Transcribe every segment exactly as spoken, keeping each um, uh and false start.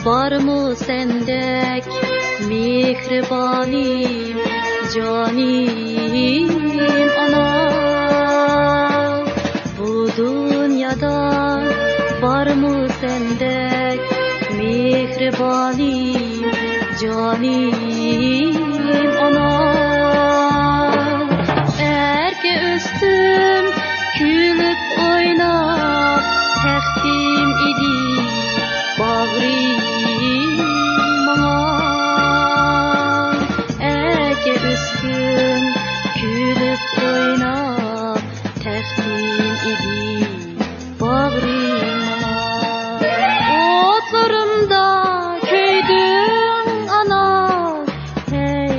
بارمۇ سەندەك مېھرىبانىم، جانىم ئانا؟ بۇ دۇنيادا بارمۇ سەندەك مېھرىبانىم، جانىم ئانا؟ ئەركە ئۆستۈم كۈلۈپ ئويناپ، تەختىم ئىدى باغرىم ماڭا. ئەركە ئۆستۈم كۈلۈپ ئويناپ، تەختىم ئىدى باغرىم ماڭا. ئوتلىرىمدا كۆيدۈڭ ئانا، ھەي،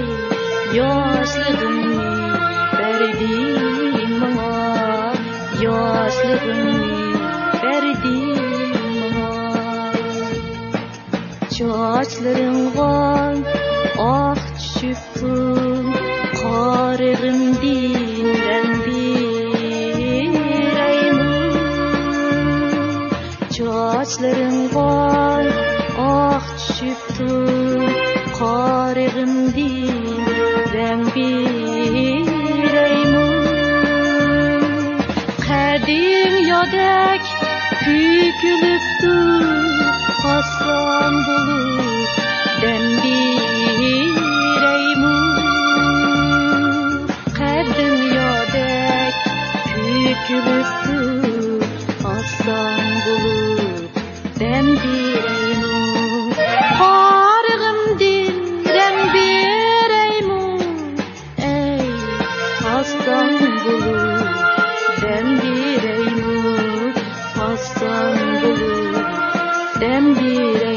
ياشلىقىمنى بەردىڭ ماڭا، ياشلىقىمنى بەردىڭ ماڭا. چاچلىرىڭغا ئاق چۈشۈپتۇ، قارىغىمدىن رەڭ بېرەيمۇ؟ چاچلىرىڭغا ئاق چۈشۈپتۇ، قارىغىمدىن رەڭ بېرەيمۇ؟ قەددىڭ يادەك پۈكۈلۈپتۇ، ئاسساڭ بولۇپ دەم بېرەيمۇ؟ قەددىڭ يادەك پۈكۈلۈپتۇ، ئاسساڭ بولۇپ دەم بېرەيمۇ؟ قارىغىمدىن رەڭ بېرەيمۇ؟ ئەي، ئاسساڭ بولۇپ دەم بېرەيمۇ؟ ئاسساڭ بولۇپ دەم بېرەيمۇ؟